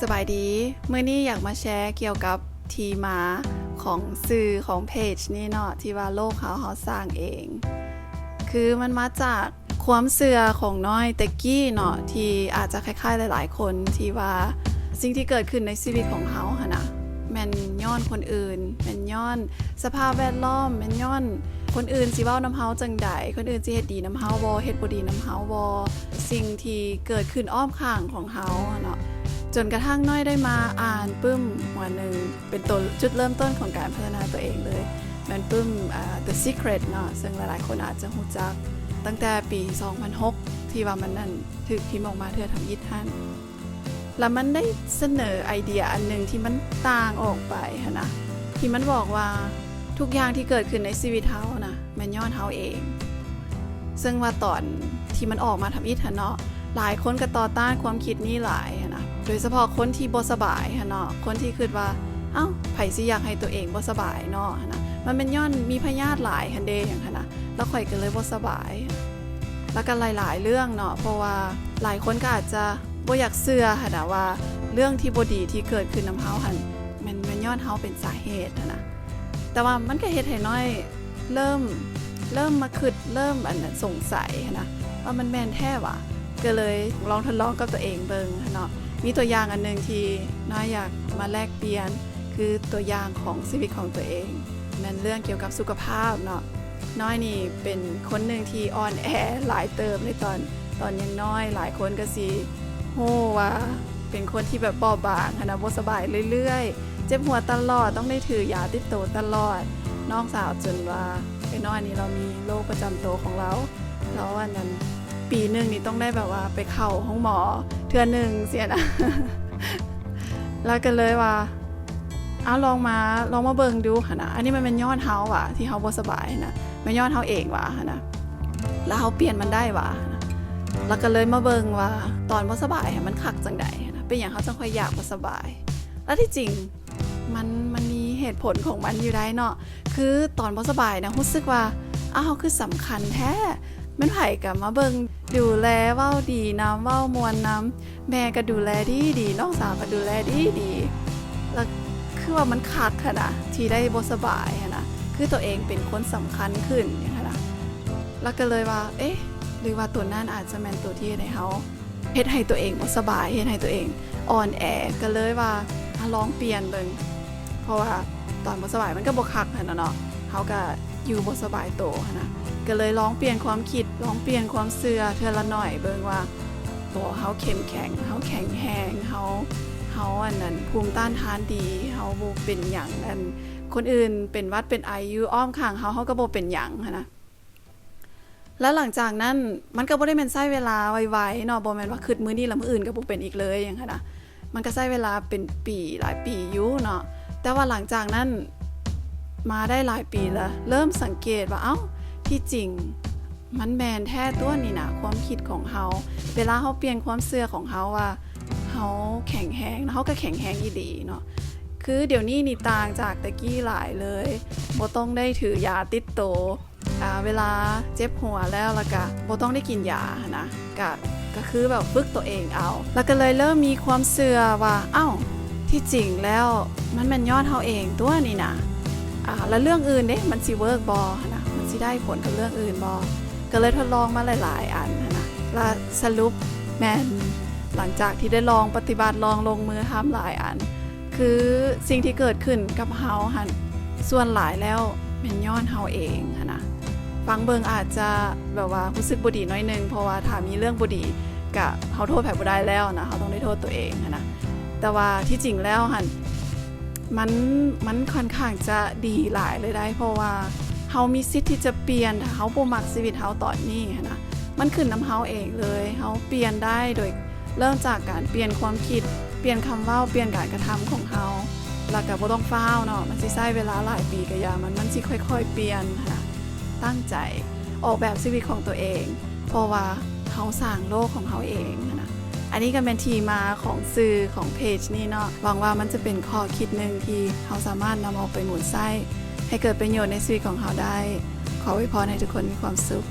ສະບາຍດີ, ມື້ນີ້ຢາກມາແຊກ່ຽວກັບທີ່ມາຂອງຊື່ຂອງເພຈນີ້ເນາະ ທີ່ວ່າໂລກເຮົາ ເຮົາສ້າງເອງ. ຄືມັນມາຈາກຄວາມເຊື່ອຂອງນ້ອຍແຕ່ກີ້ເນາະ ທີ່ອາດຈະຄ້າຍໆຫຼາຍໆຄົນ ທີ່ວ່າສິ່ງທີ່ເກີດຂຶ້ນໃນຊີວິດຂອງເຮົາຫັ້ນນະ ແມ່ນຍ້ອນຄົນອື່ນ, ແມ່ນຍ້ອນສະພາບແວດລ້ອມ, ແມ່ນຍ້ອນຄົນອື່ນຊິເວົ້ານຳເຮົາຈັ່ງໃດ, ຄົນອື່ນຊິເຮັດດີນຳເຮົາບໍ່, ເຮັດບໍ່ດີນຳເຮົາບໍ່, ສິ່ງທີ່ເກີດຂຶ້ນອ້ອມຂ້າງຂອງເຮົາເນາະ. ຈົນກະທັ່ງນ້ອຍໄດ້ມາອ່ານປຶ້ມຫົວໜຶ່ງ ເປັນໂຕຈຸດເລີ່ມຕົ້ນຂອງການພັດທະນາຕົວເອງເລີຍ, ແມ່ນປຶ້ມ The Secret ເນາະ, ເຊິ່ງຫຼາຍໆຄົນອາດຈະຮູ້ຈັກ. ຕັ້ງແຕ່ປີສອງພັນຫົກ ທີ່ວ່າມັນນັ້ນຖືກພິມອອກມາເທື່ອທຳອິດຫັ້ນ, ລະມັນໄດ້ສະເໜີໄອເດຍອັນໜຶ່ງທີ່ມັນຕ່າງອອກໄປຫັ້ນນະ, ທີ່ມັນບອກວ່າທຸກຢ່າງທີ່ເກີດຂຶ້ນໃນຊີວິດເຮົານະ ແມ່ນຍ້ອນເຮົາເອງ. ເຊິ່ງວ່າຕອນທີ່ມັນອອກມາທຳອິດຫັ້ນເນາະ, ຫຼາຍຄົນກໍຕໍ່ຕ້ານຄວາມຄິດນີ້ຫຼາຍຫັ້ນນະ, ໂດຍສະເພາະຄົນທີ່ບໍ່ສະບາຍຫັ້ນເນາະ, ຄົນທີ່ຄິດວ່າ ເອົ້າ ໃຜຊິຢາກໃຫ້ຕົວເອງບໍ່ສະບາຍເນາະຫັ້ນນະ, ມັນແມ່ນຍ້ອນມີພະຍາດຫຼາຍຫັ້ນເດ ຫຍັງຫັ້ນນະ, ແລ້ວຂ້ອຍກໍເລີຍບໍ່ສະບາຍ. ແລ້ວກໍຫຼາຍໆເລື່ອງເນາະ, ເພາະວ່າຫຼາຍຄົນກໍອາດຈະບໍ່ຢາກເຊື່ອຫັ້ນນະວ່າ ເລື່ອງທີ່ບໍ່ດີທີ່ເກີດຂຶ້ນນຳເຮົາຫັ້ນ ແມ່ນ ແມ່ນຍ້ອນເຮົາເປັນສາເຫດຫັ້ນນະ. ແຕ່ວ່າມັນກໍເຮັດໃຫ້ນ້ອຍເລີ່ມ ເລີ່ມມາຄິດ ເລີ່ມອັນນັ້ນ ສົງໄສຫັ້ນນະ ວ່າມັນແມ່ນແທ້ຫວາ, ກໍເລີຍລອງທົດລອງກັບຕົວເອງເບິ່ງຫັ້ນເນາະ. ມີຕົວຢ່າງອັນໜຶ່ງທີ່ນ້ອຍຢາກມາແລກປ່ຽນ ຄືຕົວຢ່າງຂອງຊີວິດຂອງຕົວເອງ ແມ່ນເລື່ອງກ່ຽວກັບສຸຂະພາບເນາະ. ນ້ອຍນີ້ເປັນຄົນໜຶ່ງທີ່ອ່ອນແອຫຼາຍເຕີບໃນຕອນ ຕອນຍັງນ້ອຍ, ຫຼາຍຄົນກໍຊິຮູ້ວ່າເປັນຄົນທີ່ແບບບອບບາງຫັ້ນນະ, ບໍ່ສະບາຍເລື້ອຍໆ, ເຈັບຫົວຕະຫຼອດ, ຕ້ອງໄດ້ຖືຢາຕິດໂຕຕະຫຼອດ. ນ້ອງສາວຈົນວ່າໄອ້ນ້ອຍນີ້ລາວມີໂລກປະຈຳໂຕຂອງລາວ, ລາວອັນນັ້ນ ປີໜຶ່ງນີ້ຕ້ອງໄດ້ແບບວ່າໄປເຂົ້າໂຮງໝໍເທື່ອໜຶ່ງຊີ້ນະ. ລາວກໍເລີຍວ່າ ເອົາ ລອງມາ ລອງມາເບິ່ງດູຫັ້ນນະ, ອັນນີ້ມັນແມ່ນຍ້ອນເຮົາຫວາ ທີ່ເຮົາບໍ່ສະບາຍຫັ້ນນະ, ແມ່ນຍ້ອນເຮົາເອງຫວາຫັ້ນນະ, ແລ້ວເຮົາປ່ຽນມັນໄດ້ຫວາຫັ້ນນະ. ລາວກໍເລີຍມາເບິ່ງວ່າຕອນບໍ່ສະບາຍຫັ້ນ ມັນຄັກຈັ່ງໃດຫັ້ນນະ, ເປັນຫຍັງເຮົາຈັ່ງຄ່ອຍຢາກບໍ່ສະບາຍ. ແລ້ວທີ່ຈິງມັນ ມັນມີເຫດຜົນຂອງມັນຢູ່ໄດ໋ເນາະ. ຄືຕອນບໍ່ສະບາຍນະ ຮູ້ສຶກວ່າ ອ້າວ ເຮົາຄືສຳຄັນແທ້, ແມ່ນໃຜກໍມາເບິ່ງ ດູແລ ເວົ້າດີນຳ ເວົ້າມ່ວນນຳ, ແມ່ກໍດູແລດີໆ, ນ້ອງສາວກໍດູແລດີໆ, ແລ້ວຄືວ່າມັນຄັກຫັ້ນນະ ທີ່ໄດ້ບໍ່ສະບາຍຫັ້ນນະ, ຄືຕົວເອງເປັນຄົນສຳຄັນຂຶ້ນຫຍັງຫັ້ນນະ. ລາວກໍເລີຍວ່າ ເອະ ຫຼືວ່າໂຕນັ້ນອາດຈະແມ່ນໂຕທີ່ເຮັດໃຫ້ເຮົາ ເຮັດໃຫ້ຕົວເອງບໍ່ສະບາຍ, ເຮັດໃຫ້ຕົວເອງອ່ອນແອ, ກໍເລີຍວ່າ ອາ ລອງປ່ຽນເບິ່ງ, ເພາະວ່າຕອນບໍ່ສະບາຍມັນກໍບໍ່ຄັກຫັ້ນນະເນາະ, ເຮົາກໍຢູ່ບໍ່ສະບາຍໂຕຫັ້ນນະ. ກໍເລີຍລອງປ່ຽນຄວາມຄິດ, ລອງປ່ຽນຄວາມເຊື່ອເທື່ອລະໜ້ອຍເບິ່ງວ່າ ໂຕເຮົາເຂັ້ມແຂງ, ເຮົາແຂງແຮງ, ເຮົາ ເຮົາອັນນັ້ນ ພູມຕ້ານທານດີ, ເຮົາບໍ່ເປັນຫຍັງ, ອັນ ຄົນອື່ນເປັນຫວັດເປັນໄອຢູ່ອ້ອມຂ້າງເຮົາ, ເຮົາກໍບໍ່ເປັນຫຍັງຫັ້ນນະ. ແລ້ວຫຼັງຈາກນັ້ນມັນກໍບໍ່ໄດ້ແມ່ນໃຊ້ເວລາໄວໆເນາະ, ບໍ່ແມ່ນວ່າຄິດມື້ນີ້ແລ້ວມື້ອື່ນກໍບໍ່ເປັນອີກເລີຍຫຍັງຫັ້ນນະ, ມັນກໍໃຊ້ເວລາເປັນປີ ຫຼາຍປີຢູ່ເນາະ. ແຕ່ວ່າຫຼັງຈາກນັ້ນມາໄດ້ຫຼາຍປີລະ ເລີ່ມສັງເກດວ່າ ເອົ້າ ທີ່ຈິງມັນແມ່ນແທ້ຕົວະນີ້ນະ ຄວາມຄິດຂອງເຮົາ. ເວລາເຮົາປ່ຽນຄວາມເຊື່ອຂອງເຮົາວ່າເຮົາແຂງແຮງ, ເຮົາກໍແຂງແຮງອີ່ຫຼີເນາະ. ຄືດຽວນີ້ນີ້ຕ່າງຈາກແຕ່ກີ້ຫຼາຍເລີຍ, ບໍ່ຕ້ອງໄດ້ຖືຢາຕິດໂຕ ອາ ເວລາເຈັບຫົວແລ້ວ ແລ້ວກະບໍ່ຕ້ອງໄດ້ກິນຢາຫັ້ນນະ, ກະ ກະຄືແບບຝຶກຕົວເອງເອົາ. ແລ້ວກະເລີຍເລີ່ມມີຄວາມເຊື່ອວ່າ ເອົ້າ ທີ່ຈິງແລ້ວມັນແມ່ນຍ້ອນເຮົາເອງຕົວະນີ້ນະ, ອາ ແລ້ວເລື່ອງອື່ນເດ ມັນຊິເວີກບໍ່ຫັ້ນນະ, ມັນຊິໄດ້ຜົນກັບເລື່ອງອື່ນບໍ່? ກະເລີຍທົດລອງມາຫຼາຍໆອັນຫັ້ນນະ, ແລ້ວສະຫຼຸບແມ່ນ ຫຼັງຈາກທີ່ໄດ້ລອງປະຕິບັດ ລອງລົງມືທຳຫຼາຍອັນ, ຄືສິ່ງທີ່ເກີດຂຶ້ນກັບເຮົາຫັ້ນ ສ່ວນຫຼາຍແລ້ວແມ່ນຍ້ອນເຮົາເອງຫັ້ນນະ. ຟັງເບິ່ງອາດຈະແບບວ່າຮູ້ສຶກບໍ່ດີໜ້ອຍໜຶ່ງ, ເພາະວ່າຖ້າມີເລື່ອງບໍ່ດີກະເຮົາໂທດໃຜບໍ່ໄດ້ແລ້ວນະ, ເຮົາຕ້ອງໄດ້ໂທດຕົວເອງຫັ້ນນະ. ແຕ່ວ່າທີ່ຈິງແລ້ວຫັ້ນ ມັນ ມັນຂ້ອນຂ້າງຈະດີຫຼາຍເລີຍໄດ໋, ເພາະວ່າເຮົາມີສິດທີ່ຈະປ່ຽນ ຖ້າເຮົາບໍ່ມັກຊີວິດເຮົາຕອນນີ້ຫັ້ນນະ. ມັນຂຶ້ນນຳເຮົາເອງເລີຍ, ເຮົາປ່ຽນໄດ້ໂດຍ ເລີ່ມຈາກການປ່ຽນຄວາມຄິດ, ປ່ຽນຄຳເວົ້າ, ປ່ຽນການກະທຳຂອງເຮົາ, ແລ້ວກະບໍ່ຕ້ອງຟ້າວເນາະ, ມັນຊິໃຊ້ເວລາຫຼາຍປີກະຢ່າ, ມັນ ມັນຊິຄ່ອຍໆປ່ຽນຫັ້ນນະ. ຕັ້ງໃຈອອກແບບຊີວິດຂອງຕົວເອງ, ເພາະວ່າເຮົາສ້າງໂລກຂອງເຮົາເອງຫັ້ນນະ. ອັນນີ້ກະແມ່ນທີ່ມາຂອງຊື່ຂອງເພຈນີ້ເນາະ, ຫວັງວ່າມັນຈະເປັນຂໍ້ຄິດໜຶ່ງທີ່ເຮົາສາມາດນຳເອົາໄປໝູນໃຊ້ ໃຫ້ເກີດປະໂຫຍດໃນຊີວິດຂອງເຮົາໄດ້. ຂໍອວຍພອນໃຫ້ທຸກຄົນມີຄວາມສຸກ.